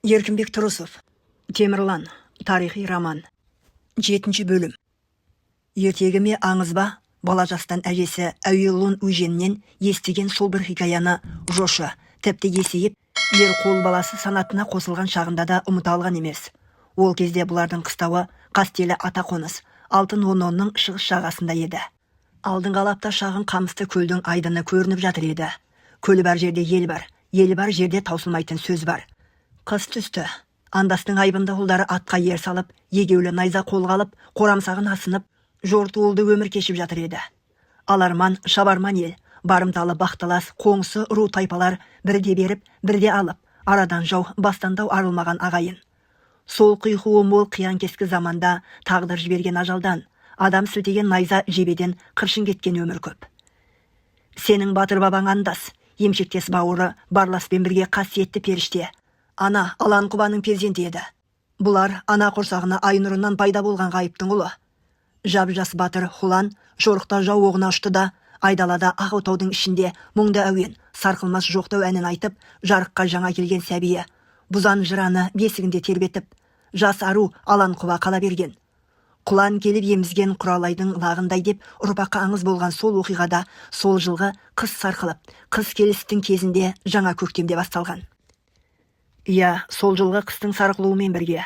Еркінбек Тұрысов. Темірлан. Тарихи роман. Жетінші бөлім. Ертегі ме, аңыз ба, бала жастан әжесі Әуелон Өженнен естіген сол бір хикаяны Жошы, тіпті есейіп, ер қол баласы санатына қосылған шағында да ұмыта алған емес. Ол кезде бұлардың қыстауы Қастелі ата қоныс, Алтын Ононның шығыс жағасында еді. Алдыңғы алапта шағын қамысты көлдің айдыны көрініп жатыр еді. Көл бар жерде ел бар, ел бар жерде таусылмайтын сөз бар. Қыс түсті. Андастың айбынды ұлдары атқа ер салып, егеулі найза қолға алып, қорамсағын асынып, жортуылды өмір кешіп жатыр еді. Аларман, шабарман ел, барымталы бақталас, қоңсы ру тайпалар бірде беріп, бірде алып, арадан жау, бастан дау арылмаған ағайын. Сол қиқуы мол қиян-кескі заманда тағдыр жіберген ажалдан, адам сілтеген найза жебеден қыршын кеткен өмір көп. Сенің батыр бабаң Андас, емшектес бауыры Барласпен бірге қасиетті періште, ана Алан құбаның перзенті еді. Бұлар ана құрсағына ай нұрынан пайда болған ғайыптың ұлы. Жап-жас батыр Құлан жорықта жау оғына ұшты да, айдалада ақ отаудың ішінде мұңды әуен, сарқылмас жоқтау әнін айтып, жарыққа жаңа келген сәбиі Бұзан жыраны бесігінде тербетіп, жас ару Алан құба қала берген. Құлан келіп емізген құралайдың лағындай деп ұрпаққа аңыз болған сол оқиғада сол жылғы қыс сарқылып, қыз келістің кезінде жаңа көктемде басталған. Иә, сол жылғы қыстың сарқылуымен бірге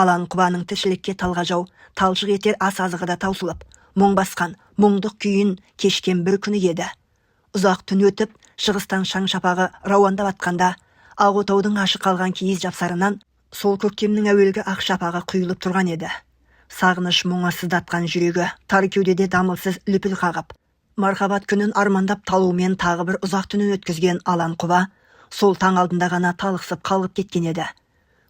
Алан құбаның тіршілікке талғажау, талшық етер ас азығы да таусылып, мұң басқан, мұңдық күйін кешкен бір күні еді. Ұзақ түн өтіп, шығыстан шаң шапағы рауандап атқанда, ақ отаудың ашық қалған киіз жапсарынан сол көктемнің әуелгі ақ шапағы құйылып тұрған еді. Сағыныш мұңы сыздатқан жүрегі тар кеудеде дамылсыз лүпіл қағып, мархабат күнін армандап талумен тағы бір ұзақ түнін өткізген Алан құба сол таң алдында ғана талықсып қалғып кеткен еді.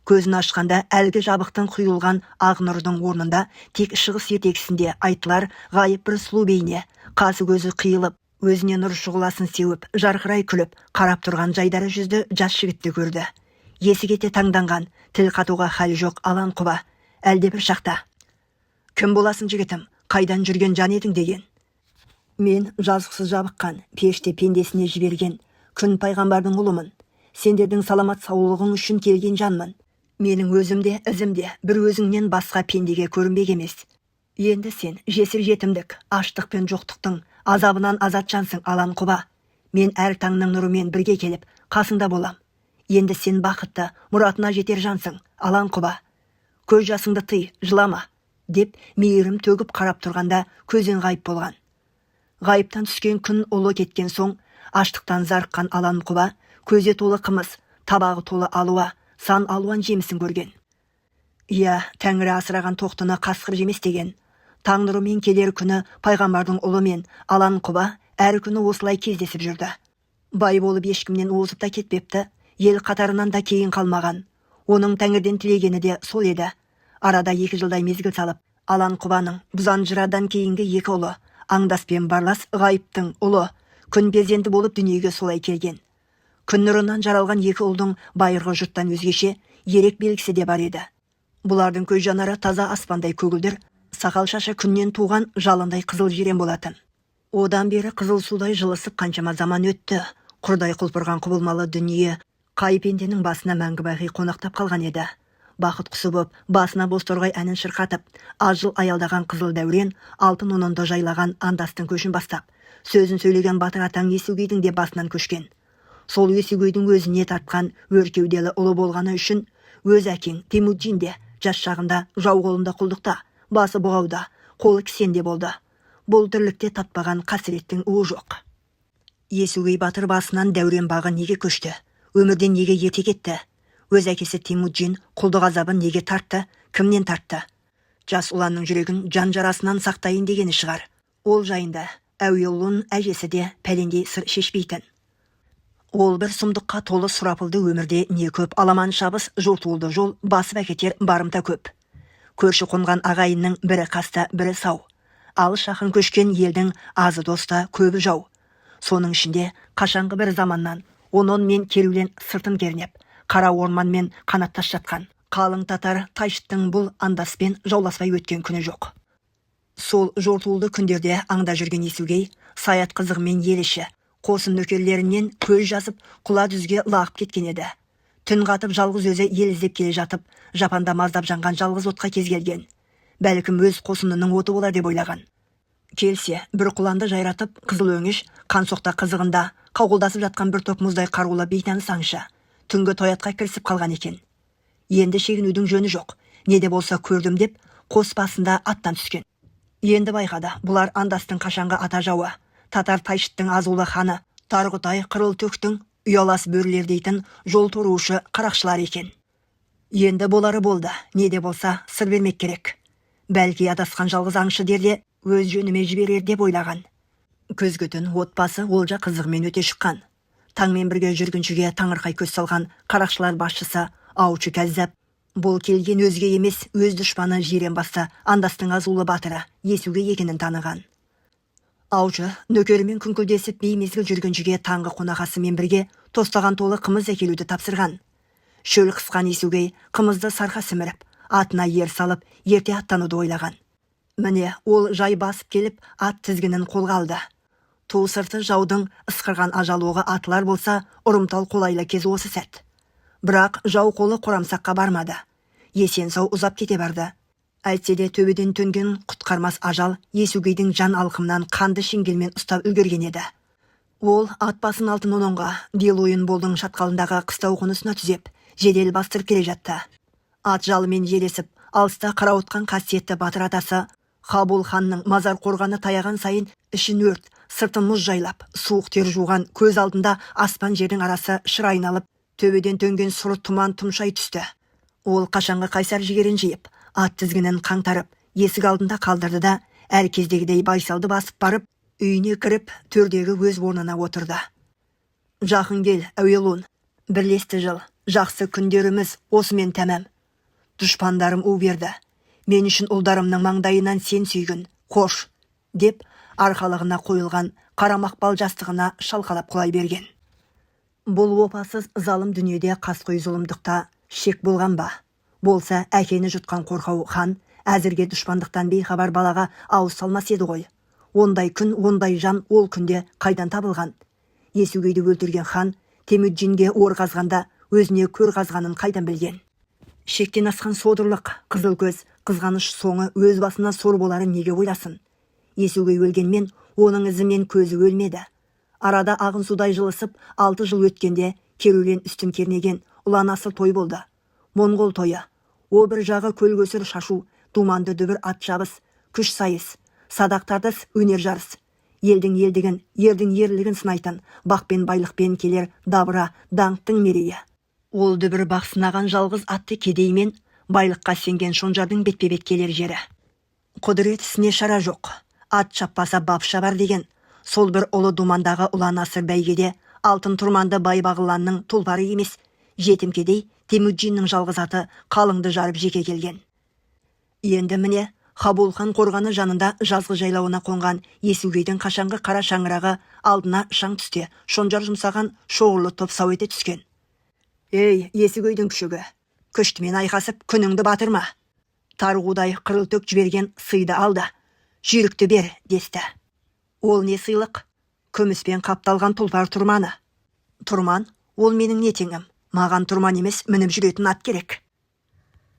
Көзін ашқанда әлгі жабықтың құйылған ақ нұрдың орнында тек шығыс ертегісінде айтылар ғайып бір сұлу бейне, қасы көзі қиылып, өзіне нұр шұғыласын сеуіп, жарқырай күліп, қарап тұрған жайдары жүзді жас жігітті көрді. Есі кете таңданған, тіл қатуға халі жоқ Алан құба әлде бір шақта: «Кім боласың, жігітім, қайдан жүрген жан едің?» – деген. «Мен жазықсыз жабыққан, періште пендесіне жіберген күн пайғамбардың ұлымын. Сендердің саламат саулығың үшін келген жанмын. Менің өзім де, ізім де бір өзіңнен басқа пендеге көрінбек емес. Енді сен жесір жетімдік, аштық пен жоқтықтың азабынан азат жансың, Алан құба. Мен әр таңның нұрымен бірге келіп, қасыңда болам. Енді сен бақытты, мұратына жетер жансың, Алан құба. Көз жасыңды тый, жылама», – деп мейірім төгіп қарап тұрғанда көзден ғайып болған. Ғайыптан түскен күн ұлы кеткен соң, аштықтан зарыққан Алан құба көзе толы қымыз, табағы толы алуа, сан алуан жемісін көрген. Иә, тәңірі асыраған тоқтыны қасқыр жемес деген. Таң нұрымен келер күні пайғамбардың ұлы мен Алан құба әр күні осылай кездесіп жүрді. Бай болып ешкімнен озып та кетпепті, ел қатарынан да кейін қалмаған. Оның тәңірден тілегені де сол еді. Арада 2 жылдай мезгіл салып, Алан құбаның Бұзан жырадан кейінгі екі ұлы, Аңдас пен Барлас, ғайыптың ұлы, күн перзенті болып дүниеге солай келген. Күн нұрынан жаралған екі ұлдың байырғы жұрттан өзгеше ерек белгісі де бар еді. Бұлардың көз жанары таза аспандай көгілдір, сақал шашы күннен туған жалындай қызыл жирен болатын. Одан бері қызыл судай жылысып қаншама заман өтті. Құрдай құлпырған құбылмалы дүние қай пенденің басына мәңгі бақи қонақтап қалған еді? Бақыт құсы боп, басына бозторғай әнін шырқатып, аз жыл аялдаған қызыл дәурен Алтын Ононды жайлаған Андастың көшін бастап, сөзін сөйлеген батыр атаң Есугейдің де басынан көшкен. Сол Есугейдің өзіне тартқан өр кеуделі ұлы болғаны үшін өз әкең Темуджин де жас шағында жау қолында құлдықта, басы бұғауда, қолы кісенде болды. Бұл тірлікте татпаған қасіреттің уы жоқ. Есугей батыр басынан дәурен бағы неге көшті? Өмірден неге ерте кетті? Өз әкесі Темуджин құлдық азабын неге тартты, кімнен тартты? Жас ұланның жүрегін жан жарасынан сақтайын дегені шығар. Ол жайында Әуелун әжесі де пәлендей сыр шешпейтін. Ол бір сұмдыққа толы сұрапылды өмірде не көп аламан шабыс, жортуылды жол басып әкетер барымта көп. Көрші қонған ағайынның бірі қаста, бірі сау. Алыс жақын көшкен елдің азы доста, көбі жау. Соның ішінде қашанғы бір заманнан Онон мен Керулен сыртын кернеп, қара орманмен қанаттас жатқан қалың татар тайшыттың бұл Андаспен жауласпай өткен күні жоқ. Сол жортуылды күндерде аңда жүрген Есугей саят қызығымен ел іші, қосын нөкерлерінен көз жазып, құла дүзге лағып кеткен еді. Түн қатып жалғыз өзі ел іздеп келе жатып, жапанда маздап жанған жалғыз отқа кез келген. Бәлкім өз қосынының оты болар деп ойлаған. Келсе, бір құланды жайратып, қызыл өңеш, қансоқта қызығында қауқылдасып жатқан бір топ мұздай қарулы бейтаныс аңшы түнгі тоятқа кірісіп қалған екен. Енді шегінудің жөні жоқ. Не де болса көрдім деп, қос басында аттан түскен. Енді байқады, бұлар Андастың қашанғы ата жауы, татар Тайшыттың азулы ханы, Тарғұтай Қырылтөктің ұялас бөрілер дейтін жол торушы қарақшылар екен. Енді болары болды, не де болса сыр бермек керек. Бәлки адасқан жалғыз аңшы дер де өз жөніме жіберер деп ойлаған. Күзгі түн отбасы олжа қызығымен өте шыққан. Таңмен бірге жүргіншіге таңырқай көз салған қарақшылар басшысы Аушы Кәззап бұл келген өзге емес, өз дұшпаны жирен басты Андастың азулы батыры Есугей екенін таныған. Аушы нөкерімен күңкілдесіп беймезгіл жүргіншіге таңғы қонақасымен бірге тостаған толы қымыз әкелуді тапсырған. Шөл қысқан Есугей қымызды сарқа сіміріп, атына ер салып, ерте аттануды ойлаған. Міне, ол жай басып келіп, ат тізгінін қолға алды. Ту сырты жаудың ысқырған ажал оғы атылар болса, ұрымтал қолайлы кез осы сәт. Бірақ жау қолы қорамсаққа бармады. Есен сау ұзап кете барды. Әйтсе де төбеден төнген құтқармас ажал Есугейдің жан алқымынан қанды шеңгелмен ұстап үлгерген еді. Ол ат басын алтын ононға, Дилуин болдың шатқалындағы қыстау қонысына түзеп, жедел бастырып келе жатты. Ат жалымен желесіп, алыста қарауытқан қасиетті батыр атасы Қабул ханның мазар қорғаны таяған сайын ішін өрт, сыртын мұз жайлап, суық тер жуған көз алдында аспан жердің арасы шыр айналып, төбеден төнген сұр тұман тұмшай түсті. Ол қашанғы қайсар жігерін жиып, ат тізгінін қаңтарып, есік алдында қалдырды да, әр кездегідей байсалды басып барып, үйіне кіріп, төрдегі өз орнына отырды. Жақын кел, әуелун, бірлесті жыл, жақсы күндеріміз осымен тәмам. Дұшпандарым у берді. Мен үшін ұлдарымның маңдайынан сен сүйгін, қош, деп арқалығына қойылған қара мақпал жастығына шалқалап құлай берген. Бұл опасыз залым дүниеде қаскөй зұлымдықта шек болған ба? Болса, әкені жұтқан қорқау хан әзірге дұшпандықтан бейхабар балаға ауыз салмас еді ғой. Ондай күн, ондай жан ол күнде қайдан табылған? Есугейді өлтірген хан Темүджинге ор қазғанда өзіне көр қазғанын қайдан білген? Шектен асқан содырлық, қызыл көз, қызғаныш соңы өз басына сор боларын неге ойласын? Есугей өлгенмен оның ізімен көзі өлмеді. Арада ағын судай жылысып, 6 жыл өткенде керулен үстін кернеген ұлан асыр той болды. Моңғол тойы. О бір жағы көл көсір шашу, думанды дүбір ат шабыс, күш сайыс, садақ тартыс, өнер жарыс. Елдің елдігін, ердің ерлігін сынайтын, бақ пен байлықпен келер дабыра, даңқтың мерейі. Ол дүбір бақ сынаған жалғыз атты кедей мен байлыққа сенген шонжардың бетпе-бет келер жері. Құдірет ісіне шара жоқ. Ат шаппаса бап шабар деген. Сол бір ұлы думандағы ұлан асыр бәйгеде алтын тұрманды бай бағыланның тұлпары емес, жетім кедей Темүджиннің жалғыз аты қалыңды жарып жеке келген. Енді міне, Хабул хан қорғаны жанында жазғы жайлауына қонған Есугейдің қашанғы қара шаңырағы алдына шаң түсте шонжар жұмсаған шоғырлы топ сау ете түскен. Ей, Есугейдің күшігі, күштімен айқасып күніңді батырма. Тарғудай Қырылтөк жіберген сыйды алды. Жүйрікті бер, десті. Ол не сыйлық? Күміспен қапталған тұлпар тұрманы. Тұрман, ол менің не теңім? Маған тұрман емес, мініп жүретін ат керек.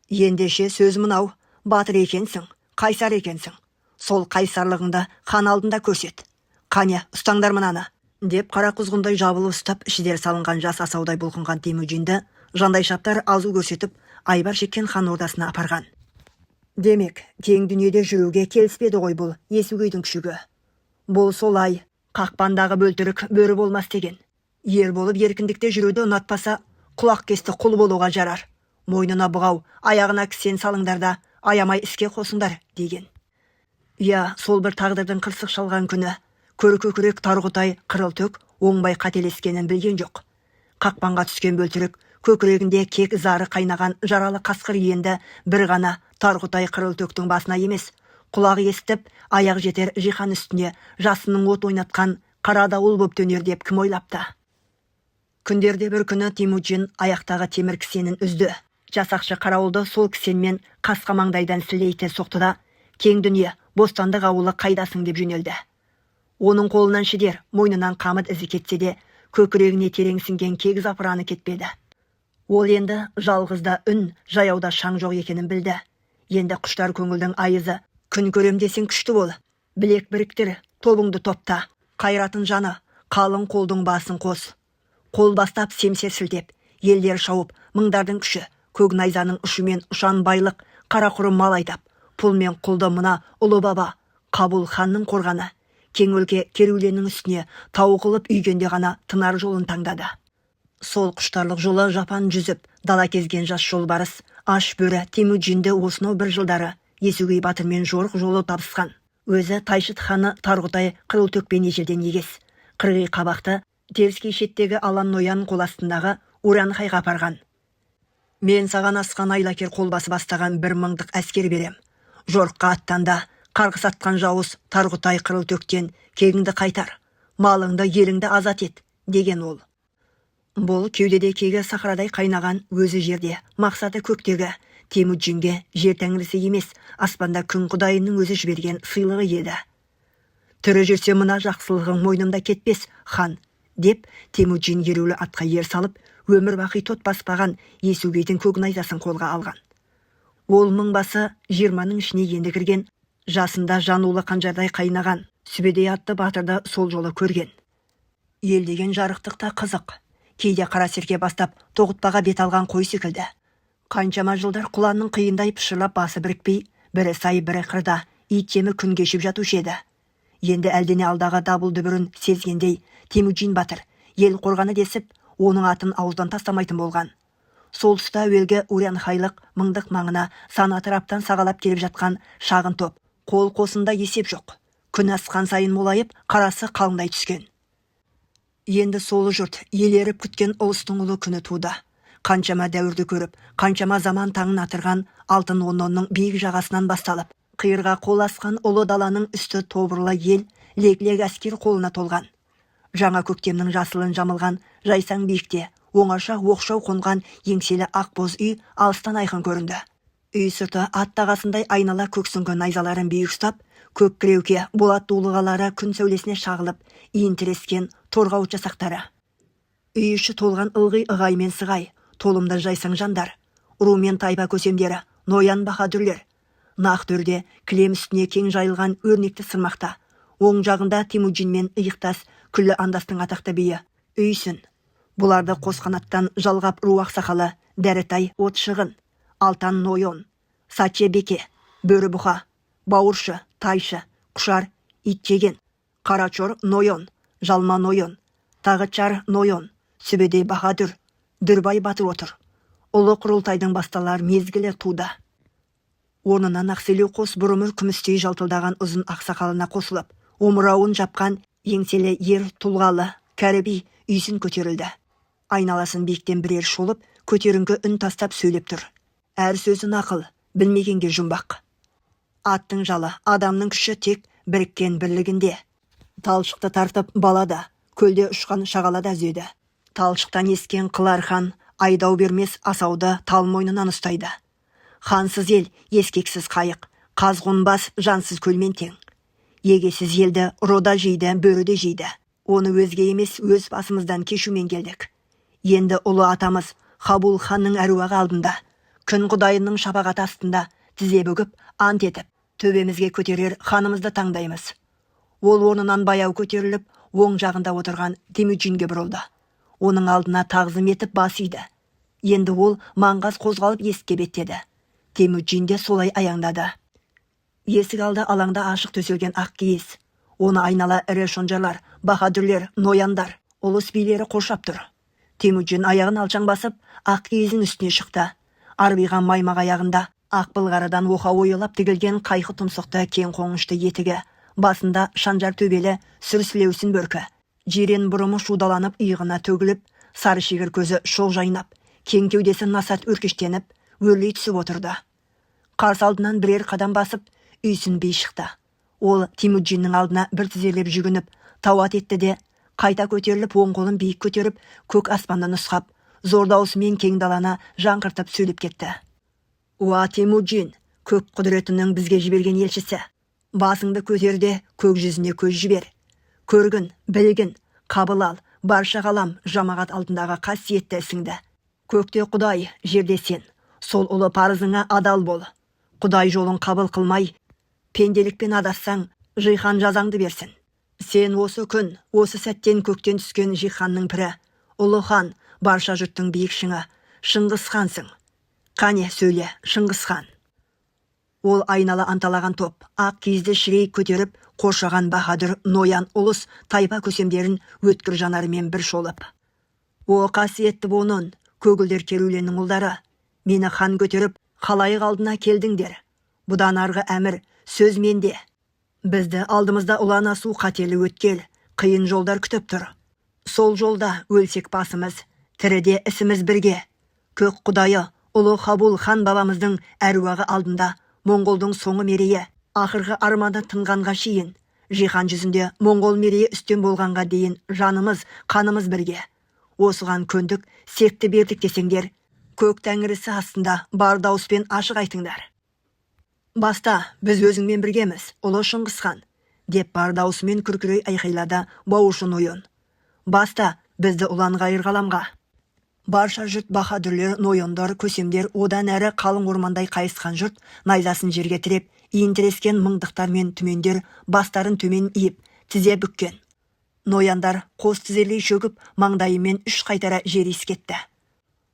Ендеше сөз мынау, батыр екенсің, қайсар екенсің. Сол қайсарлығыңды хан алдында көрсет. Қане, ұстаңдар мынаны, деп қара құзғындай жабылып ұстап, шідер салынған жас асаудай бұлқынған Темүжинді жандайшаптар азу көрсетіп, айбар шеккен хан ордасына апарған. Демек, кең дүниеде жүруге келіспеді ғой бұл Есугейдің күшігі. Бұл солай, қақпандағы бөлтірік бөрі болмас деген. Ер болып еркіндікте жүруді ұнатпаса, құлақ кесті құл болуға жарар. Мойнына бұғау, аяғына кісен салыңдар да, аямай іске қосыңдар, деген. Иә, сол бір тағдырдың қырсық шалған күні, көр көкірек Тарғұтай Қырылтөк оңбай қателескенін білген жоқ. Қақпанға түскен бөлтірік, көкірегінде кек зары қайнаған жаралы қасқыр енді бір ғана Тарғұтай Қырылтөктің басына емес, құлақ естіп, аяқ жетер жиһан үстіне жасынның от ойнатқан қара дауыл боп төнер деп кім ойлапты? Күндерде бір күні Темуджин аяқтағы темір кісенін үзді. Жасақшы қарауылды сол кісенмен қасқа маңдайдан сілейте соқты да, кең дүние, бостандық ауылы қайдасың деп жөнелді. Оның қолынан шідер, мойнынан қамыт ізі кетсе де, көкірегіне терең сіңген кек запыраны кетпеді. Ол енді жалғызда үн, жаяуда шаң жоқ екенін білді. Енді құштар көңілдің айызы: күн көрем десең, күшті бол, білек біріктір, тобыңды топта, қайратын жаны, қалың қолдың басын қос. Қол бастап, семсер сілтеп, елдер шауып, мыңдардың күші, көк найзаның ұшымен ұшан байлық, қарақұрым мал айдап, пұл мен құлды мына ұлы баба Қабул ханның қорғаны, кең өлке Керуленнің үстіне тау қылып үйгенде ғана тынар жолын таңдады. Сол құштарлық жолы жапан жүзіп, дала кезген жас жолбарыс, аш бөрі Темүжинді осынау бір жылдары Есугей батырмен жорық жолы табысқан. Өзі Тайшыт ханы Тарғұтай Қырылтөкпен ежелден егес. Қырғи қабақты теріскей шеттегі Алан ноян қол астындағы Уранхайға апарған. Мен саған асқан айлакер қолбасы бастаған 1000-дық әскер берем. Жорыққа аттанда, қарғыс атқан жауыз Тарғұтай Қырылтөктен кегіңді қайтар, малыңды, еліңді азат ет, деген ол. Бұл кеудеде кегі сахарадай қайнаған, өзі жерде, мақсаты көктегі Темүжинге жер тәңірісі емес, аспанда күн құдайының өзі жіберген сыйлығы еді. Тірі жүрсе, мына жақсылығың мойнымда кетпес, хан, деп Темүжин ерулі атқа ер салып, өмір бақи тот баспаған Есугейдің көк найзасын қолға алған. Ол мың басы 20-ның ішіне енді кірген, жасында жанулы қанжардай қайнаған Сүбедей атты батырды сол жолы көрген. Ел деген жарықтықта қызық. Кейде қара серке бастап, тоғытпаға бет алған қой секілді. Қаншама жылдар құланның қиындай пышырлап басы бірікпей, бірі сай, бірі қырда, ит жемі күн кешіп жатушы еді. Енді әлдене алдағы дабыл дүбірін сезгендей, Темүжин батыр, ел қорғаны десіп, оның атын ауыздан тастамайтын болған. Сол тұста әуелгі урянхайлық мыңдық маңына сан атыраптан сағалап келіп жатқан шағын топ, қол қосында есеп жоқ. Күн асқан сайын молайып, қарасы қалыңдай түскен. Енді сол жұрт елеріп күткен ұлыстың ұлы күні туды. Қаншама дәуірді көріп, қаншама заман таңын атырған алтын Ононның биік жағасынан басталып, қиырға қол асқан ұлы даланың үсті тобырлы ел, лек-лек әскер қолына толған. Жаңа көктемнің жасылын жамылған жайсаң биікте, оңаша оқшау қонған еңселі ақ боз үй алыстан айқын көрінді. Үй сырты ат тағасындай айнала көк сүңгі найзаларын биік ұстап, көк кіреуке болат дулығалары күн сәулесіне шағылып, иін тірескен торғауыт жасақтары. Үй іші толған ылғи ығай мен сығай, толымды жайсаң жандар, ру мен тайпа көсемдері, ноян баһадүрлер. Нақ төрде кілем үстіне кең жайылған өрнекті сырмақта, оң жағында Темүжинмен иықтас күллі андастың атақты биі Үйсін. Бұларды қос қанаттан жалғап ру ақсақалы Дәрітай Отшығын, Алтан нойон, Саче беке, Бөрі бұқа, Бауыршы, Тайшы, Құшар, Итжеген, Қарачор нойон, Жалма нойон, Тағычар нойон, Сүбедей баһадүр, Дүрбай батыр отыр. Ұлы құрылтайдың басталар мезгілі туды. Орнынан ақселеу қос бұрымы күмістей жалтылдаған ұзын ақсақалына қосылып, омырауын жапқан еңселі ер тұлғалы кәрі би Үйсін көтерілді. Айналасын биіктен бірер шолып, көтеріңкі үн тастап сөйлеп тұр. Әр сөзі нақыл, білмегенге жұмбақ. Аттың жалы, адамның күші тек біріккен бірлігінде. Талшықты тартып бала да, көлде ұшқан шағала да үзеді. Талшықтан ескен қыл арқан айдау бермес асауды тал мойнынан ұстайды. Хансыз ел, ескексіз қайық, қаз қонбас жансыз көлмен тең. Егесіз елді ұры да жейді, бөрі де жейді. Оны өзге емес, өз басымыздан кешумен келдік. Енді ұлы атамыз Хабул ханның әруағы алдында, күн құдайының шапағаты астында тізе бүгіп, ант етіп, төбемізге көтерер ханымызды таңдаймыз. Ол орнынан баяу көтеріліп, оң жағында отырған Темүжинге бұрылды. Оның алдына тағзым етіп бас иді. Енді ол маңғаз қозғалып есікке беттеді. Темүжин де солай аяңдады. Есік алды алаңда ашық төселген ақ киіз. Оны айнала ірі шонжарлар, баһадүрлер, нояндар, ұлыс билері қоршап тұр. Темүжин аяғын алшаң басып, ақ киіздің үстіне шықты. Арбиған маймақ аяғында ақ былғарыдан оқа оюлап тігілген қайқы тұмсықты кең қоңышты етігі, басында шанжар төбелі сүр сілеусін бөркі. Жирен бұрымы шудаланып иығына төгіліп, сары шегір көзі шоқ жайнап, кең кеудесі насат өркештеніп, өрлей түсіп отырды. Қарсы алдынан бірер қадам басып, Үйсін би шықты. Ол Темүжиннің алдына бір тізерлеп жүгініп, тауат етті де, қайта көтеріліп, оң қолын биік көтеріп, көк аспанды нұсқап, зор даусымен кең даланы жаңғыртып сөйлеп кетті. Уа, Темүжин, көк құдіретінің бізге жіберген елшісі. Басыңды көтер де, көк жүзіне көз жібер. Көргін, білгін, қабыл ал, барша ғалам жамағат алдындағы қасиетті ісіңді. Көкте Құдай, жерде сен. Сол ұлы парызыңа адал бол. Құдай жолын қабыл қылмай, пенделікпен адассаң, жиһан жазаңды берсін. Сен осы күн, осы сәттен көктен түскен жиһанның пірі, ұлы хан, барша жұрттың биік шыңы, Шыңғыс хансың. Қане, сөйле, Шыңғыс хан. Ол айнала анталаған топ, ақ киізді шірей көтеріп, қоршаған баһадүр ноян ұлыс тайпа көсемдерін өткір жанарымен бір шолып. О қасиетті Онон, көгілдер Керуленнің ұлдары, мені хан көтеріп, халайық алдына келдіңдер. Бұдан арғы әмір, сөз менде. Бізді алдымызда ұлан асу қатерлі өткел, қиын жолдар күтіп тұр. Сол жолда өлсек басымыз, тіріде ісіміз бірге. Көк Құдайы, ұлы Хабул хан бабамыздың әруағы алдында моңғолдың соңы мерейі, ақырғы арманы тынғанға шейін, жиһан жүзінде моңғол мерейі үстем болғанға дейін жанымыз, қанымыз бірге. Осыған көндік, сертті бердік десеңдер, көк тәңірісі астында бар дауыспен ашық айтыңдар. Баста, біз өзіңмен біргеміз, ұлы Шыңғыс хан, деп бар даусымен күркірей айқайлады Бауыршы нойон. Баста, бізді ұлан ғайыр ғаламға. Барша жұрт, баһадүрлер, нойондар, көсемдер, одан әрі қалың ормандай қайысқан жұрт найзасын жерге тіреп, иін тірескен мыңдықтар мен түмендер бастарын төмен иіп, тізе бүккен. Нояндар қос тізерлей шөгіп, маңдайымен үш қайтара жер иіскетті.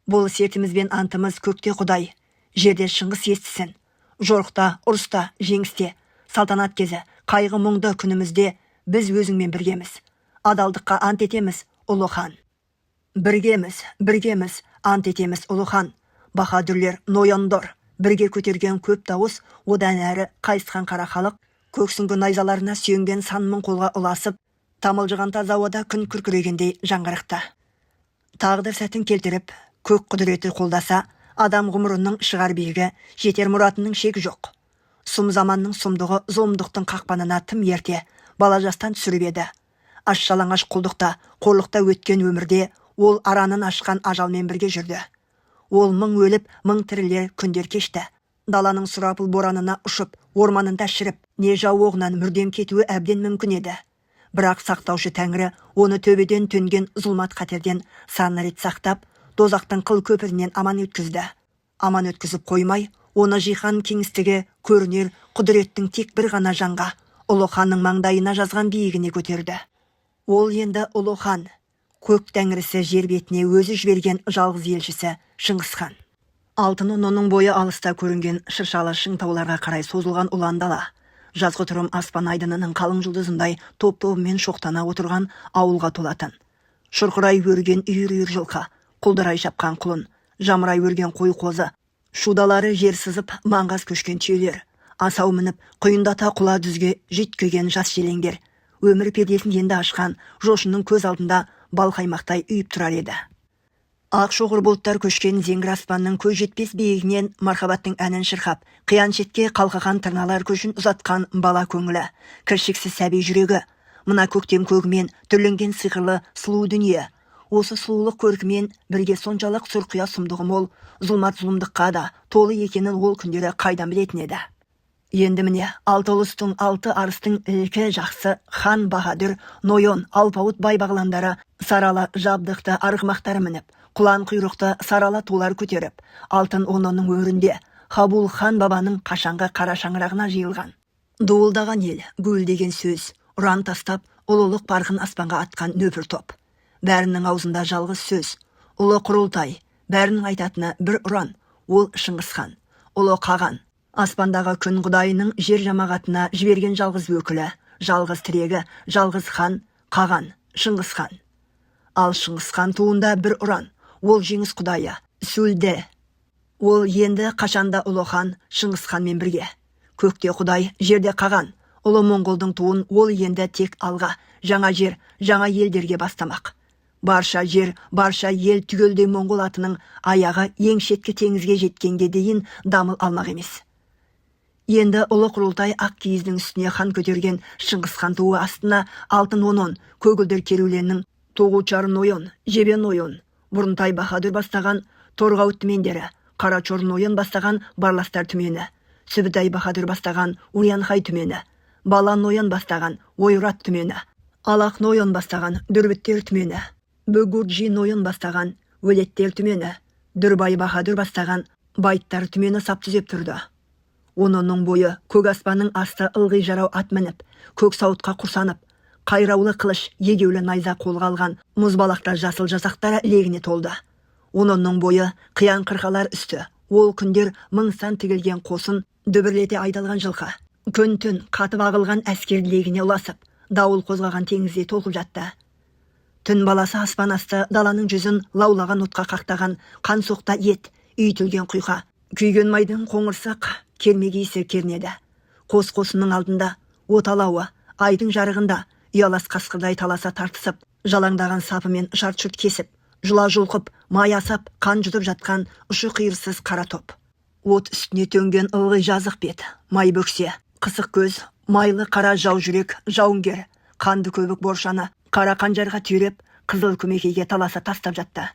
Бұл сертіміз бен антымыз көкте Құдай, жерде Шыңғыс естісін. Жорықта, ұрыста, жеңісте, салтанат кезі, қайғы мұңды күнімізде біз өзіңмен біргеміз. Адалдыққа ант етеміз, ұлы хан. Біргеміз, біргеміз, ант етеміз, ұлы хан. Баһадүрлер, нояндар, бірге көтерген көп дауыс одан әрі қайысқан қара халық көк сүңгі найзаларына сүйенген сан мың қолға ұласып, тамылжыған таза ауада күн күркірегендей жаңғырықты. Тағдыр сәтін келтіріп, көк құдіреті қолдаса, адам ғұмырының шығар биігі, жетер мұратының шегі жоқ. Сұм заманның сұмдығы зұлымдықтың қақпанына тым ерте, бала жастан түсіріп еді. Аш жалаңаш құлдықта, қорлықта өткен өмірде ол аранын ашқан ажалмен бірге жүрді. Ол мың өліп, мың тірілер күндер кешті. Даланың сұрапыл боранына ұшып, орманында шіріп, не жау оғынан мүрдем кетуі әбден мүмкін еді. Бірақ сақтаушы тәңірі оны төбеден төнген зұлмат қатерден сан рет сақтап, дозақтың қыл көпірінен аман өткізді. Аман өткізіп қоймай, оны жиһан кеңістігі көрінер құдіреттің тек бір ғана жанға, ұлы ханның маңдайына жазған биігіне көтерді. Ол енді ұлы хан, көк тәңірісі жер бетіне өзі жіберген жалғыз елшісі Шыңғыс хан. Алтын Ононның бойы алыста көрінген шыршалы шың тауларға қарай созылған ұлан дала. Жазғытұрым аспан айдынының қалың жұлдызындай топ-тобымен шоқтана отырған ауылға толатын. Шұрқырай өрген үйір-үйір жылқы, құлдырай шапқан құлын, жамырай өрген қой қозы, шудалары жер сызып маңғаз көшкен түйелер, асау мініп құйындата құла дүзге жүйткіген жас желеңдер, өмір пердесін енді ашқан Жошының көз алдында балқаймақтай үйіп тұрар еді. Ақ шоғыр бұлттар көшкен зеңгір аспанның көз жетпес биігінен мархабаттың әнін шырқап, қиян шетке қалқыған тырналар көшін ұзатқан бала көңілі, кіршіксіз сәби жүрегі, мына көктем көгімен түрленген сиқырлы сұлу дүние, осы сұлулық көркімен бірге соншалық сұрқия сұмдығы мол, зұлмат зұлымдыққа да толы екенін ол күндері қайдан білетін еді. Енді міне, алты ұлыстың, алты арыстың ілкі жақсы хан баһадүр, нойон, алпауыт бай бағландары сарала жабдықты арғымақтары мініп, құлан құйрықты сарала тулар көтеріп, алтын Ононның өрінде Хабул хан бабаның қашанғы қара шаңырағына жиылған. Дуылдаған ел, гуілдеген сөз, ұран тастап, ұлылық парқын аспанға атқан нөпір топ. Бәрінің аузында жалғыз сөз, ұлы құрылтай, бәрінің айтатыны бір ұран, ол Шыңғыс хан, ұлы қаған. Аспандағы күн құдайының жер жамағатына жіберген жалғыз өкілі, жалғыз тірегі, жалғыз хан, қаған, Шыңғыс хан. Ал Шыңғыс хан туында бір ұран, ол жеңіс құдайы, Сүлде. Ол енді қашанда ұлы хан Шыңғыс ханмен бірге. Көкте Құдай, жерде қаған, ұлы моңғолдың туын ол енді тек алға, жаңа жер, жаңа елдерге бастамақ. Барша жер, барша ел түгелдей моңғол атының аяғы ең шеткі теңізге жеткенге дейін дамыл алмақ емес. Енді ұлы құрылтай ақ киіздің үстіне хан көтерген Шыңғыс хан туы астына алтын Онон, көгілдір Керуленнің Тоғучар нойон, Жебе нойон, Бұрынтай баһадүр бастаған Торғауыт түмендері, Қарачор нойон бастаған Барластар түмені, Сүбітай баһадүр бастаған Урянхай түмені, Бала нойон бастаған Ойрат түмені, Алақ нойон бастаған Дүрбіттер түмені, Бөгурджи нойон бастаған Өлеттер түмені, Дүрбай баһадүр бастаған байттар түмені сап түзеп тұрды. Онының бойы көк аспанның асты ылғи жарау ат мініп, көк сауытқа құрсанып, қайраулы қылыш, егеулі найза қолға алған мұзбалақтар жасыл жасақтар легіне толды. Онының бойы қиян қырқалар үсті. Ол күндер мың сан тігілген қосын дүбірлете айдалған жылқы. Күн-түн қатып ағылған әскер легіне ұласып, дауыл қозғаған теңіздей толқып жатты. Түн баласы аспан асты даланың жүзін лаулаған отқа қақтаған қан соқта ет, үйітілген құйқа, күйген майдың қоңырсық кермек иісі кернеді. Қос қосынның алдында от алауы, айдың жарығында ұялас қасқырдай таласа тартысып, жалаңдаған сапымен шарт-шұрт кесіп, жұла жұлқып, май асап, қан жұтып жатқан ұшы-қиырсыз қара топ. От үстіне төнген ылғи жазық бет, май бөксе, қысық көз, майлы қара жау жүрек, жауынгер, қанды көбік боршаны қара қанжарға түйреп, қызыл көмекейге таласа тастап жатты.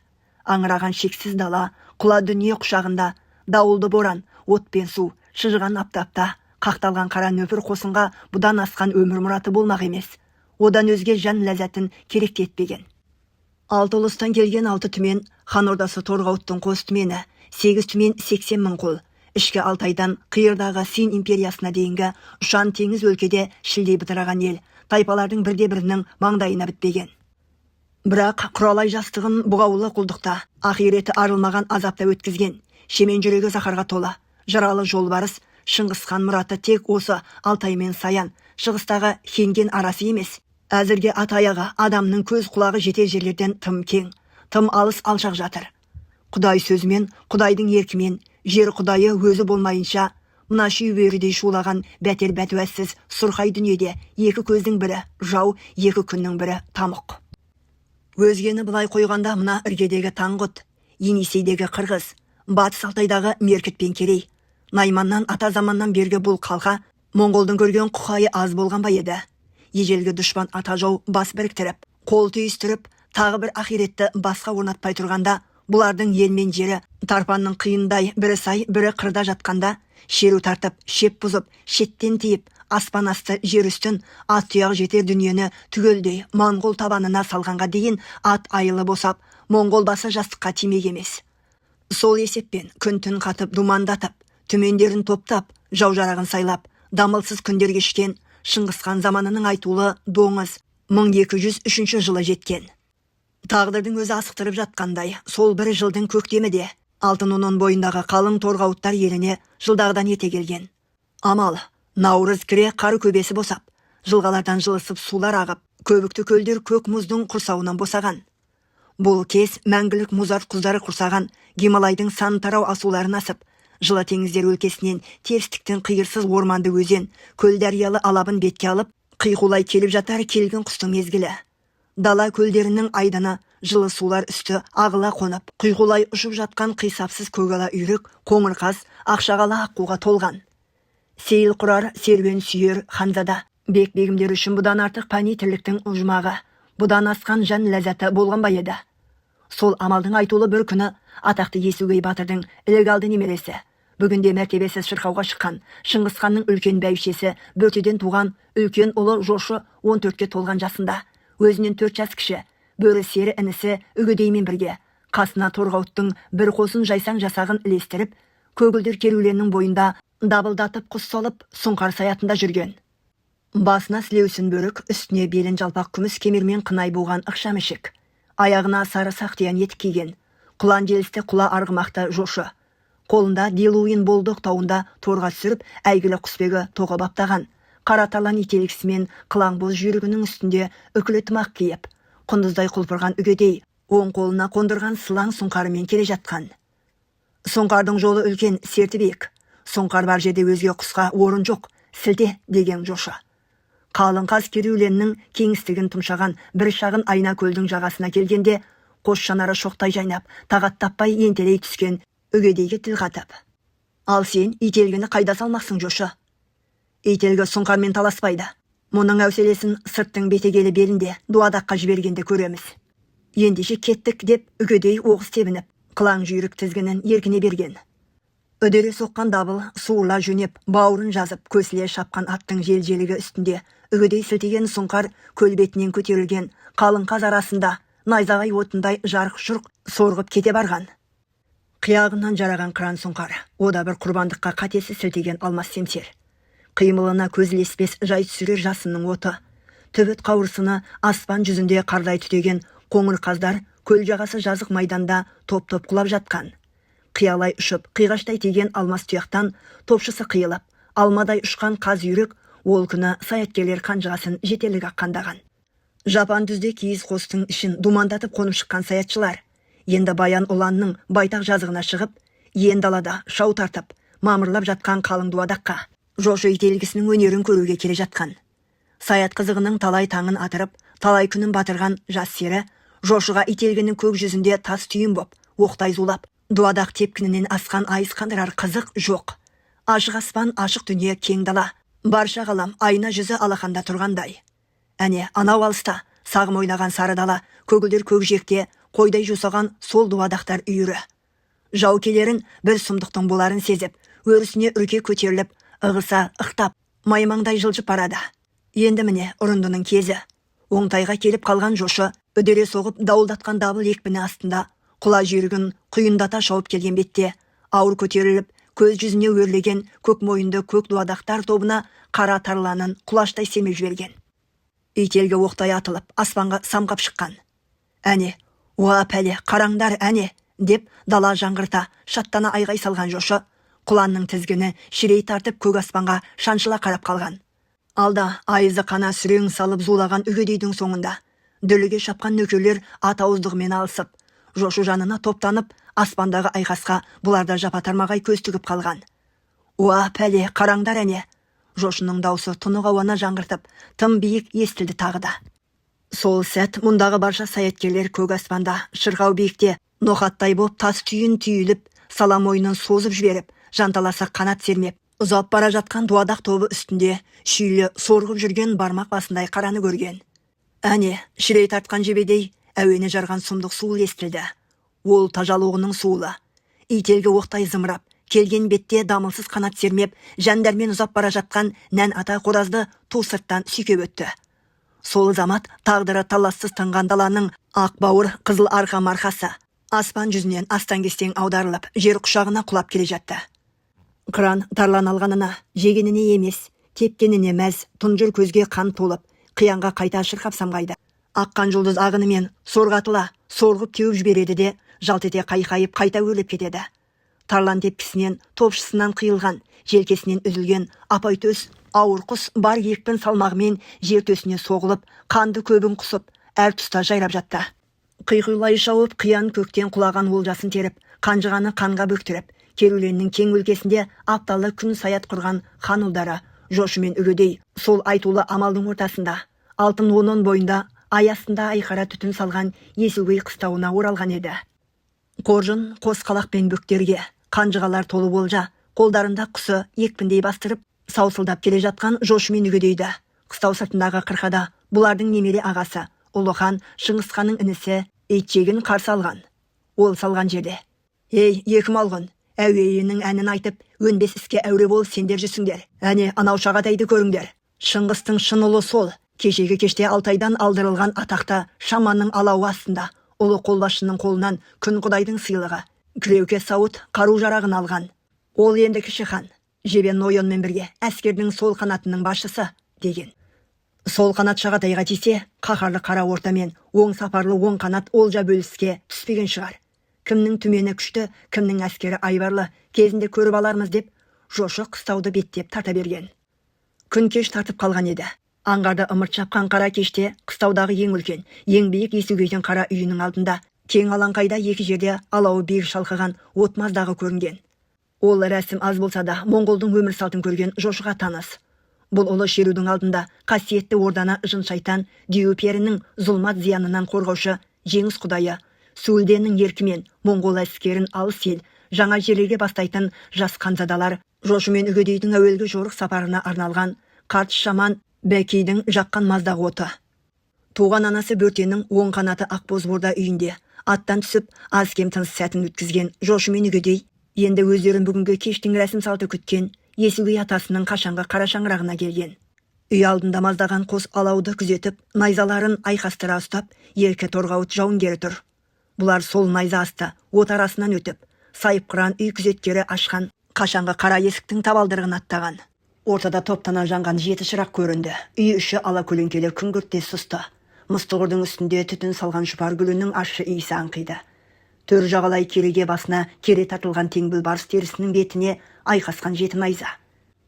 Аңыраған шексіз дала, құла дүние құшағында, дауылды боран, от пен су, шыжыған аптапта, қақталған қара нөпір қосынға бұдан асқан өмір мұраты болмақ емес. Одан өзге жан ләззатын керек те етпеген. Алты ұлыстан келген алты түмен, хан ордасы Торғауыттың қос түмені, 8 түмен 80 мың қол. Ішкі Алтайдан қиырдағы Син империясына дейінгі ұшан теңіз өлкеде шілдей бытыраған ел, тайпалардың бірде-бірінің маңдайына бітпеген. Бірақ құралай жастығын бұғаулы құлдықта, ақиреті арылмаған азапта өткізген, шемен жүрегі заһарға тола, жаралы жолбарыс Шыңғыс хан мұраты тек осы Алтай мен Саян, шығыстағы Хенген арасы емес. Әзірге ат аяғы адамның көз құлағы жетер жерлерден тым кең, тым алыс алшақ жатыр. Құдай сөзімен, Құдайдың еркімен, жер Құдайы өзі болмайынша, мына шүйбөрідей шулаған бәтер бәтуәсіз сұрқай дүниеде екі көздің бірі жау, екі күннің бірі тамұқ. Өзгені былай қойғанда мына іргедегі Таңғұт, Енисейдегі Қырғыз, Батыс Алтайдағы Меркіт пен Керей, Найманнан ата заманнан бергі бұл қалқа моңғолдың көрген құқайы аз болған ба еді? Ежелгі дұшпан ата жау бас біріктіріп, қол түйістіріп, тағы бір ақиретті басқа орнатпай тұрғанда, бұлардың ел мен жері тарпанның қиындай бірі сай, бірі қырда жатқанда, шеру тартып, шеп бұзып, шеттен тиіп, аспан асты жер үстін, ат тұяғы жетер дүниені түгелдей моңғол табанына салғанға дейін ат айылы босап, моңғол басы жастыққа тимек емес. Сол есеппен күн-түн қатып думандатып, түмендерін топтап, жау жарағын сайлап, дамылсыз күндер кешкен Шыңғыс хан заманының айтулы доңыз 1203 жылы жеткен. Тағдырдың өзі асықтырып жатқандай, сол бір жылдың көктемі де Алтын Онон бойындағы қалың торғауыттар еліне жылдағыдан ерте келген. Амал, наурыз кіре қар көбесі босап, жылғалардан жылысып сулар ағып, көбікті көлдер көк мұздың құрсауынан босаған. Бұл кез мәңгілік мұзарт құздары құрсаған Гималайдың сан тарау асуларын асып, жылы теңіздер өлкесінен терістіктің қиырсыз орманды өзен, көл дариялы алабын бетке алып, қиқулай келіп жатар келгін құстың мезгілі. Дала көлдерінің айдыны жылы сулар үсті ағыла қонып, құйқулай ұшып жатқан қисапсыз көгала үйрек, қоңыр қаз, ақшағала аққуға толған. Сейіл құрар, серуен сүйер ханзада, бек бегімдер үшін бұдан артық пәни тірліктің ұжмағы, бұдан асқан жан ләззаты болған ба еді? Сол амалдың айтулы бір күні атақты Есугей батырдың ілік алды немересі, бүгінде мәртебесі шырқауға шыққан Шыңғыс ханның үлкен бәйбішесі Бөртеден туған үлкен ұлы Жошы 14-ке толған жасында, өзінен 4 жас кіші Бөрі сері інісі Үгедеймен бірге қасына Торғауыттың бір қосын жайсаң жасағын ілестіріп, көгілдір керуленнің бойында дабылдатып құс салып, сұңқар саятында жүрген. Басына сілеусін бөрік, үстіне белін жалпақ күміс кемермен қынай буған ықшам ішік, аяғына сары сақтиян етік киген, құлан желісті құла арғымақты Жошы. Қолында Делуин Болдық тауында торға түсіріп, әйгілі құсбегі тоғы баптаған, қара талан ителгісімен қылаң боз жүйрігінің үстінде үкілі тымақ киіп, құндыздай құлпырған Үгедей, оң қолына қондырған сылаң сұңқарымен келе жатқан. Сұңқардың жолы үлкен, серті биік. Сұңқар бар жерде өзге құсқа орын жоқ, сілте, деген Жошы. Қалың қаз керуленнің кеңістігін тұмшаған бір шағын айна көлдің жағасына келгенде, қос жанары шоқтай жайнап, тағат таппай ентелей түскен Үгедейге тіл қатып. Ал сен ителгіні қайда салмақсың, Жошы? Ителгі сұңқармен таласпайды. Мұның әуселесін сырттың бетегелі белінде дуадаққа жібергенде көреміз. Ендеше кеттік, деп Үгедей оғыз тебініп, қылаң жүйрік тізгінін еркіне берген. Үдере соққан дабыл суырла жөнеп, бауырын жазып, көсіле шапқан аттың жел-желігі үстінде Үгедей сілтеген сұңқар көл бетінен көтерілген қалың қаз арасында найзағай отындай жарқ-жұрқ сорғып кете барған. Қияғынан жараған қыран сұңқар, о да бір құрбандыққа қатесіз сілтеген алмас семсер. Қимылына көз ілеспес жай түсірер жасынның оты. Түбіт қауырсыны аспан жүзінде қардай түтеген қоңыр қаздар көл жағасы жазық майданда топ-топ құлап жатқан. Қиялай ұшып, қиғаштай тиген алмас тұяқтан топшысы қиылып, алмадай ұшқан қаз үйрек ол күні саяткерлер қанжығасын жетерлік аққандаған. Жапан түзде киіз қостың ішін думандатып қонып шыққан саятшылар енді Баян ұланның байтақ жазығына шығып, ен далада шау тартып, мамырлап жатқан қалың дуадаққа Жошы ителгісінің өнерін көруге келе жатқан. Саят қызығының талай таңын атырып, талай күнін батырған жас сері Жошыға ителгінің көк жүзінде тас түйін боп, оқтай зулап, дуадақ тепкінінен асқан айыз қандырар қызық жоқ. Ашық аспан, ашық дүние, кең дала. Барша ғалам айна жүзі алақанда тұрғандай. Әне, анау алыста сағым ойнаған сары дала, көгілдір көкжиекте қойдай жусаған сол дуадақтар үйірі. Жау келерін, бір сұмдықтың боларын сезіп, өрісіне үрке көтеріліп, ығыса ықтап, маймаңдай жылжып барады. Енді міне ұрындының кезі. Оңтайға келіп қалған Жошы үдере соғып дауылдатқан дабыл екпіні астында құла жүйрігін құйындата шауып келген бетте ауыр көтеріліп, көз жүзіне өрлеген көк мойынды көк дуадақтар тобына қара тарланын құлаштай сермеп жіберген. Ителгі оқтай атылып, аспанға самғап шыққан. Әне, уа пәле, қараңдар әне, деп дала жаңғырта, шаттана айғай салған Жошы, құланның тізгіні шірей тартып көк аспанға шаншыла қарап қалған. Алда айызы қана сүрең салып зулаған Үгедейдің соңында дүрліге шапқан нөкерлер ат ауыздығымен алысып, Жошы жанына топтанып, аспандағы айқасқа бұлар да жапа тармағай көз тігіп қалған. Уа пәле, қараңдар әне! Жошының даусы тұнық ауаны жаңғыртып, тым биік естілді тағы да. Сол сәт мұндағы барша саяткерлер көк аспанда, шырқау биікте, ноқаттай боп тас түйін түйіліп, сала мойнын созып жіберіп, жанталаса қанат сермеп, ұзап бара жатқан дуадақ тобы үстінде шүйлі сорғып жүрген бармақ басындай қараны көрген. Әне, шірей тартқан жебедей әуені жарған сұмдық суыл естілді. Ол тажал оғының суылы. Ителгі оқтай зымырап, келген бетте дамылсыз қанат сермеп, жан-дәрмен ұзап бара жатқан нән ата қоразды ту сырттан сүйкеп өтті. Сол замат тағдыры талассыз тынған даланың ақ бауыр қызыл арқа марқасы аспан жүзінен астан-кестең аударылып, жер құшағына құлап келе жатты. Қыран тарлан алғанына, жегеніне емес, тепкеніне мәз, тұнжыр көзге қан толып, қиянға қайта шырқап самғайды. Аққан жұлдыз ағынымен сорғатыла, сорғып теуіп жібереді де, жалт ете қайқайып қайта өрлеп кетеді. Тарлан тепкісінен, топшысынан қиылған, желкесінен үзілген апай төс ауыр құс бар екпін салмағымен жер төсіне соғылып, қанды көбін құсып, әр тұста жайрап жатты. Қиқулай шауып, қиян көктен құлаған олжасын теріп, қанжығаны қанға бөктіріп, Керуленнің кең өлкесінде апталы күн саят құрған хан ұлдары Жошы мен Үгедей сол айтулы амалдың ортасында, алтын Онон бойында ай астында айқара түтін салған Есугей қыстауына оралған еді. Қоржын қос қалақ пен бөктерге, қанжығалар толы олжа, қолдарында құсы екпіндей бастырып, саусылдап келе жатқан Жошы мен Үгедейді қыстау сыртындағы қырқада бұлардың немере ағасы, ұлы хан Шыңғысханның інісі Итжегін қарсы алған. Ол салған жерде: «Ей, екі малғұн, әуейінің әнін айтып, өнбес іске әуре болып сендер жүрсіңдер. Әне, анау Шағатайды көріңдер. Шыңғыстың шын ұлы сол, кешегі кеште Алтайдан алдырылған атақты шаманның алауы астында ұлы қолбасшының қолынан күн құдайдың сыйлығы, кіреуке сауыт қару жарағын алған. Ол енді кіші хан, Жебе нойонмен бірге әскердің сол қанатының басшысы», деген. Сол қанат Шағатайға тисе, қаһарлы қара орта мен оң сапарлы оң қанат олжа бөліске түспеген шығар. Кімнің түмені күшті, кімнің әскері айбарлы, кезінде көріп алармыз, деп Жошы қыстауды беттеп тарта берген. Күн кеш тартып қалған еді. Аңғарды ымырт жапқан қара кеште қыстаудағы ең үлкен, ең биік Есугейдің қара үйінің алдында кең алаңқайда екі жерде алауы биік шалқыған от маздағы көрінген. Ол рәсім аз болса да моңғолдың өмір салтын көрген Жошыға таныс. Бұл ұлы шерудің алдында қасиетті орданы жын-шайтан, дию перінің зұлмат зиянынан қорғаушы жеңіс құдайы Суілденнің еркімен моңғол әскерін алыс ел, жаңа жерлерге бастайтын жас ханзадалар Жошы мен Үгедейдің әуелгі жорық сапарына арналған қарт шаман Бәкейдің жаққан маздағы оты. Туған анасы Бөртенің оң қанаты ақбоз орда үйінде аттан түсіп, аз-кем тыныс сәтін өткізген Жошы мен Үгедей енді өздерін бүгінгі кештің рәсім салты күткен Есугей атасының қашанғы қара шаңырағына келген. Үй алдында маздаған қос алауды күзетіп, найзаларын айқастыра ұстап, еркі торғауыт жауынгері тұр. Бұлар сол найза асты от арасынан өтіп, Сайыпқыран үй күзеткері ашқан қашанғы қара есіктің табалдырығын аттаған. Ортада топтана жанған жеті шырақ көрінді. Үй іші ала көлеңкелі күңгіртте сұсты. Мыс тұғырдың үстінде түтін салған жұпар гүлінің ащы иісі аңқиды. Төр жағалай кереге басына кере тартылған теңбіл барыс терісінің бетіне айқасқан жеті найза.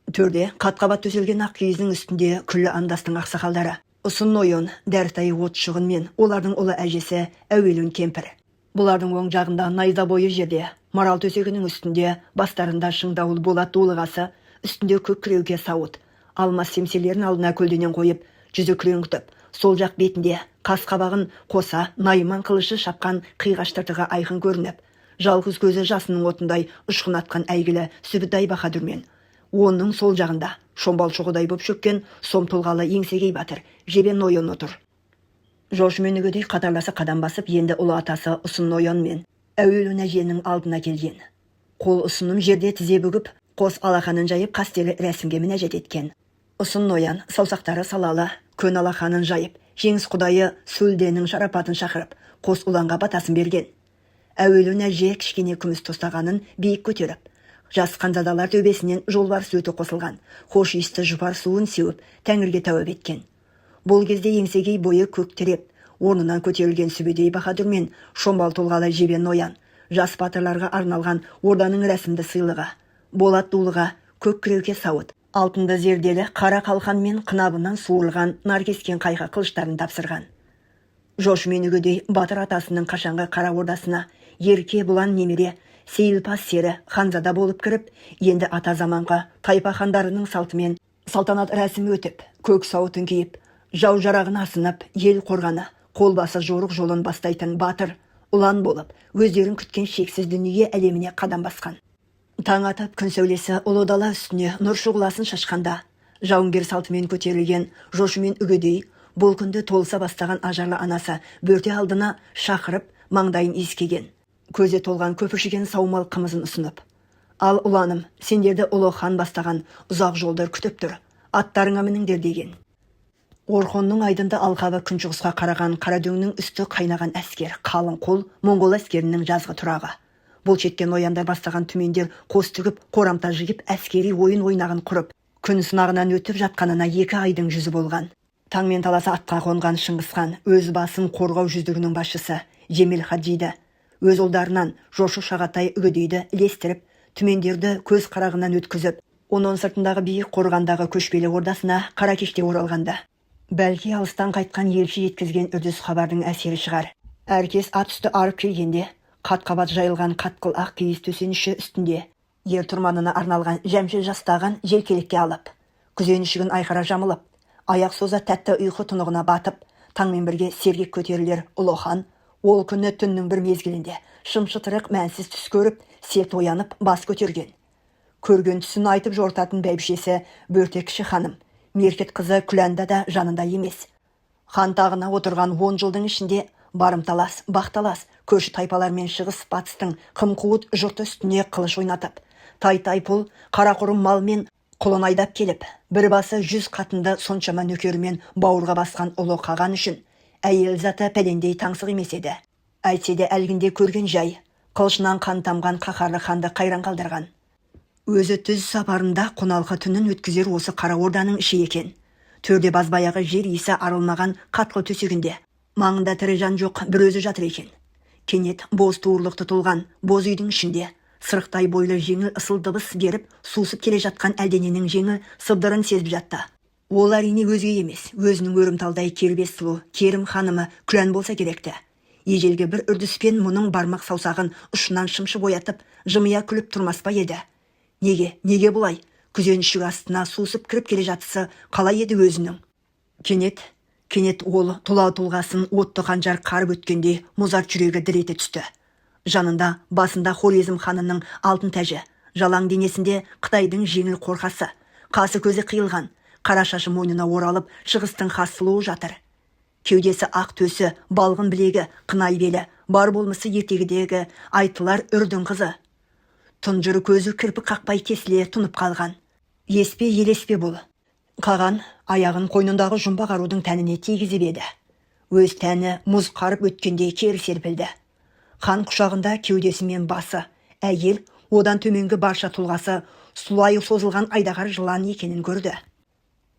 Төрде қат-қабат төселген ақ киіздің үстінде күллі андастың ақсақалдары. Ұсын нойон, Дәрітай Отшығын мен олардың ұлы әжесі Әуелін кемпір. Бұлардың оң жағында найза бойы жерде, марал төсегінің үстінде бастарында шыңдауыл болат дулығасы, үстінде көк кіреуке сауыт, алмас семселерін алдына көлденең қойып, жүзі күреңітіп, сол жақ бетінде қас қабағын қоса найман қылышы шапқан қиғаш тыртығы айқын көрініп, жалғыз көзі жасының отындай ұшқын атқан әйгілі Сүбітай баһадүрмен. Оның сол жағында шомбал шоғыдай боп шөккен сом тұлғалы Еңсегей батыр, Жебе нойон отыр. Жошы мен Үгедей қатарласа қадам басып, енді ұлы атасы Ұсын нойон мен Әуелін әженің алдына келген. Қол ұсыным жерде тізе бүгіп, қос алақанын жайып қастерлі рәсімге мінәжат еткен. Ұсын ноян саусақтары салалы көн алақанын жайып, жеңіс құдайы Сүлденің шарапатын шақырып, қос ұланға батасын берген. Әуелін әже кішкене күміс тостағанын биік көтеріп, жас ханзадалар төбесінен жолбарыс өті қосылған хош иісті жұпар суын сеуіп, тәңірге тәуіп еткен. Бұл кезде Еңсегей бойы көк тіреп, орнынан көтерілген Сүбедей баһадүр мен шомбал тұлғалы Жебе ноян жас батырларға арналған орданың рәсімді сыйлығы болат дулыға, көк кіреуке сауыт, алтынды зерделі қара қалқан мен қынабынан суырылған нар кескен қайқа қылыштарын тапсырған. Жошы мен Үгедей батыр атасының қашанғы қара ордасына ерке бұлан немере, сейілпаз сері ханзада болып кіріп, енді ата заманға тайпа хандарының салтымен салтанат рәсімі өтіп, көк сауытын киіп, жау жарағын асынып, ел қорғаны, қолбасы жорық жолын бастайтын батыр ұлан болып, өздерін күткен шексіз дүние әлеміне қадам басқан. Таң атып, күн сәулесі ұлы дала үстіне нұр шұғыласын шашқанда, жауынгер салтымен көтерілген Жошы мен Үгедей бұл күнді толыса бастаған ажарлы анасы Бөрте алдына шақырып, маңдайын иіскеген. Көзе толған көпіршіген саумал қымызын ұсынып: «Ал, ұланым, сендерді ұлы хан бастаған ұзақ жолдар күтіп тұр, аттарыңа мініңдер», – деген. Орхонның айдынды алқабы күншығысқа қараған Қарадөңнің үсті қайнаған әскер, қалың қол моңғол әскерінің жазғы тұрағы. Бұл шетте нояндар бастаған түмендер қос тігіп, қорамта жиып, әскери ойын ойнағын құрып, күн сынағынан өтіп жатқанына 2 айдың жүзі болған. Таңмен таласа атқа қонған Шыңғысхан өз басын қорғау жүздігінің басшысы Жемел Хаджиді, өз ұлдарынан Жошы, Шағатай, Үгедейді ілестіріп, түмендерді көз қарағынан өткізіп, оның сыртындағы биік қорғандағы көшпелі ордасына қара кеште оралғанда, бәлки алыстан қайтқан елші жеткізген үрдіс хабардың әсері шығар. Әркез ат үсті арып келгенде, қат-қабат жайылған қатқыл ақ киіз төсеніші үстінде ер тұрманына арналған жәмші жастаған желкелікке алып, күзенішігін айқара жамылып, аяқ соза тәтті ұйқы тұнығына батып, таңмен бірге сергек көтерілер ұлы хан ол күні түннің бір мезгілінде шым-шытырық мәнсіз түс көріп, селт оянып бас көтерген. Көрген түсін айтып жортатын бәйбішесі Бөрте кіші ханым, Меркет қызы Күләнда да жанында емес. Хан тағына отырған 10 жылдың ішінде барымталас, бақталас көрші тайпалар мен шығыс батыстың қым-қуыт жұрты үстіне қылыш ойнатып, тай-тай пұл, қарақұрым мал мен құлын айдап келіп, бір басы 100 қатынды соншама нөкерімен бауырға басқан ұлы қаған үшін әйел заты пәлендей таңсық емес еді. Әйтсе де әлгінде көрген жай қылышынан қан тамған қаһарлы ханды қайран қалдырған. Өзі түз сапарында қоналқы түнін өткізер осы қара орданың іші екен. Төрде базбаяғы жер иісі арылмаған қатқыл төсегінде маңында тірі жан жоқ, бір өзі жатыр екен. Кенет боз туырлық тұтылған боз үйдің ішінде сырықтай бойлы жеңіл ысыл дыбыс беріп сусып келе жатқан әлдененің жеңіл сыбдырын сезіп жатты. Ол әрине өзге емес, өзінің өрімталдай кербез сұлу Керім ханымы Күлән болса керекті. Ежелгі бір үрдіспен мұның бармақ саусағын ұшынан шымшып оятып, жымия күліп тұрмас па еді? Неге, неге бұлай? Күзеншік астына сусып кіріп келе жатысы қалай еді өзінің? Кенет ол тұла тұлғасын отты қанжар қарып өткендей мұзарт жүрегі дір ете түсті. Жанында, басында Хорезм ханының алтын тәжі, жалаң денесінде Қытайдың жеңіл қорқасы, қасы көзі қиылған, қара шашы мойнына оралып, шығыстың хас сұлуы жатыр. Кеудесі ақ төсі, балғын білегі, қынай белі, бар болмысы ертегідегі айтылар үрдің қызы. Тұнжыры көзі кірпік қақпай тесіле тұнып қалған. Еспе елеспе бұл. Қаған аяғын қойнындағы жұмбақ арудың тәніне тигізіп еді. Өз тәні мұз қарып өткендей кері серпілді. Хан құшағында кеудесі мен басы, Әйел, одан төменгі барша тұлғасы сұлайы созылған айдаһар жылан екенін көрді.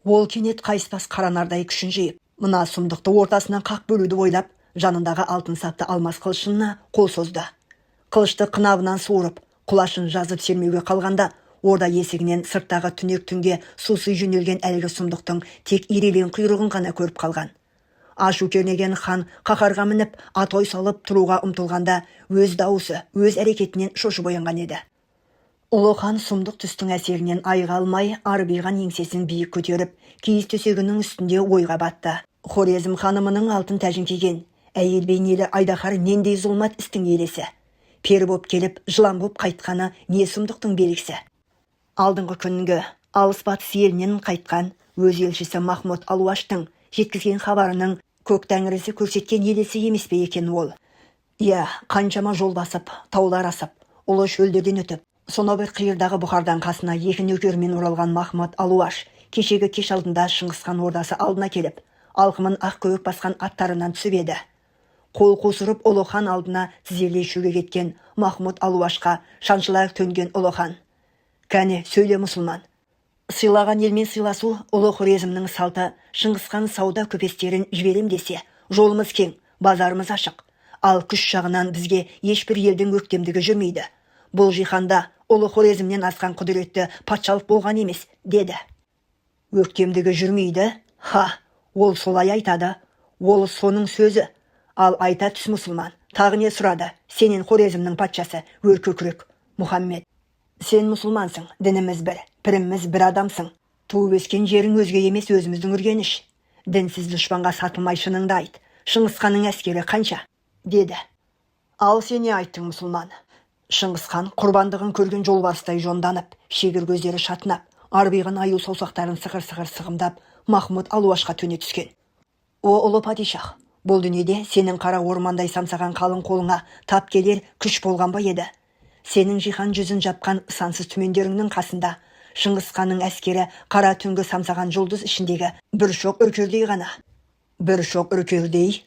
Ол кенет қайыспас қара нардай күшін жиып, мына сұмдықты ортасынан қақ бөлуді ойлап, жанындағы алтын сапты алмас қылышына қол созды. Қылышты қынабынан суырып, құлашын жазып сермеуге қалғанда, орда есігінен сырттағы түнек түнге суси жөнелген әлгі сұмдықтың тек ирелең құйрығын ғана көріп қалған. Ашу кернеген хан қаһарға мініп, атой салып тұруға ұмтылғанда, өз дауысы, өз әрекетінен шошып оянған еді. Ұлы хан сұмдық түстің әсерінен айыға алмай, арбиған еңсесін биік көтеріп, киіз төсегінің үстінде ойға батты. Хорезм ханымының алтын тәжін киген әйел бейнелі айдаһар нендей зұлмат істің елесі? Пері боп келіп, жылан боп қайтқаны не сұмдықтың белгісі? Алдыңғы күнгі алыс батыс елінен қайтқан өз елшісі Махмұд Алуаштың жеткізген хабарының көк тәңірісі көрсеткен елесі емес пе екен ол? Иә, қаншама жол басып, таулар асып, ұлы шөлдерден өтіп, сонау бір қиырдағы Бұхардан қасына екі нөкерімен оралған Махмұд Алуаш кешегі кеш алдында Шыңғысхан ордасы алдына келіп, алқымын ақ көбік басқан аттарынан түсіп еді. Қол қусырып, ұлы хан алдына тізерлей шөге кеткен Махмұд Алуашқа шаншыла төнген ұлы хан: «Кәне, сөйле, мұсылман. Сыйлаған елмен сыйласу ұлы Хорезмнің салты. Шыңғысхан сауда көпестерін жіберем десе, жолымыз кең, базарымыз ашық. Ал күш жағынан бізге ешбір елдің өктемдігі жүрмейді. Бұл жиһанда ұлы Хорезмнен асқан құдіретті патшалық болған емес», – деді. Өктемдігі жүрмейді? Ха, ол солай айтады. Ол соның сөзі. Ал айта түс, мұсылман, тағы не сұрады сенен Хорезмнің патшасы өркөкірек Мұхаммед? Сен мұсылмансың, дініміз бір, піріміз бір адамсың. Туып өскен жерің өзге емес, өзіміздің Үргеніш. Дінсіз дұшпанға сатылмай, шыныңды айт. Шыңғысханның әскері қанша? Деді. Ал сен не айттың, мұсылман? Шыңғысхан құрбандығын көрген жолбарыстай жонданып, шегір көздері шатынап, арбиған аю саусақтарын сығыр-сығыр сығымдап, Махмұд Алуашқа төне түскен. О, ұлы падишах, бұл дүниеде сенің қара ормандай самсаған қалың қолыңа тап келер күш болған ба еді? Сенің жиһан жүзін жапқан сансыз түмендеріңнің қасында Шыңғысханның әскері қара түнгі самсаған жұлдыз ішіндегі бір шоқ үркердей ғана. Бір шоқ үркердей?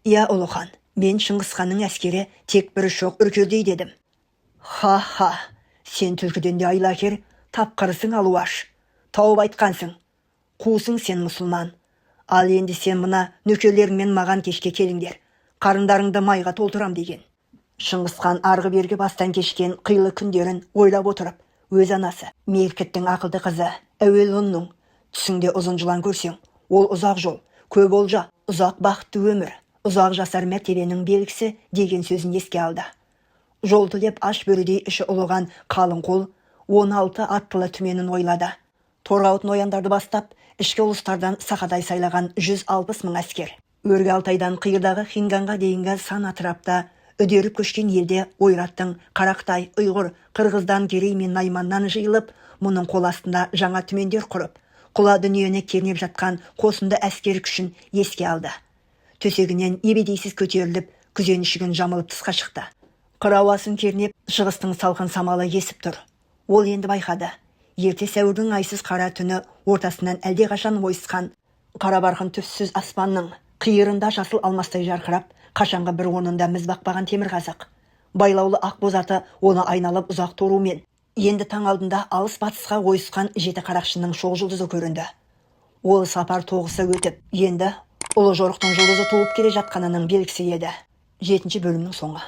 Иә, ұлы хан, мен Шыңғысханның әскері тек бір шоқ үркердей дедім. Ха-ха, сен түлкіден де айлакер, тапқырсың, Алуаш. Тауып айтқансың. Қусың сен, мұсылман. Ал енді сен мына нөкерлеріңмен маған кешке келіңдер. Қарындарыңды майға толтырам, деген. Шыңғысхан арғы-бергі бастан кешкен қилы күндерін ойлап отырып, өз анасы Меркіттің ақылды қызы Әуелұнның «Түсіңде ұзын жылан көрсең, ол ұзақ жол, көп олжа, ұзақ бақытты өмір, ұзақ жасар мәртебенің белгісі» деген сөзін еске алды. Жол тілеп аш бөрідей іші ұлыған қалың қол 16 аттылы түменін ойлады. Торғауыт нояндарды бастап, ішкі ұлыстардан сақадай сайлаған 160 мың әскер. Өрге Алтайдан қиырдағы Хинганға дейінгі сан атырапта үдеріп көшкен елде ойраттың Қарақытай, ұйғыр, қырғыздан, керей мен найманнан жиылып, мұның қол астында жаңа түмендер құрып, құла дүниені кернеп жатқан қосынды әскер күшін еске алды. Төсегінен ебедейсіз көтеріліп, күзен ішігін жамылып тысқа шықты. Қыр ауасын кернеп, шығыстың салқын самалы есіп тұр. Ол енді байқады. Ерте сәуірдің айсыз қара түні ортасынан әлдеқашан ойысқан қарабарқын түссіз аспанның қиырында жасыл алмастай жарқырап, қашанғы бір орнында міз бақпаған темір қазық. Байлаулы ақ боз аты оны айналып ұзақ торумен. Енді таң алдында алыс батысқа ойысқан жеті қарақшының шоқ жұлдызы көрінді. Ол сапар тоғысы өтіп, енді ұлы жорықтың жұлдызы туып келе жатқанының белгісі еді. Жетінші бөлімнің соңы.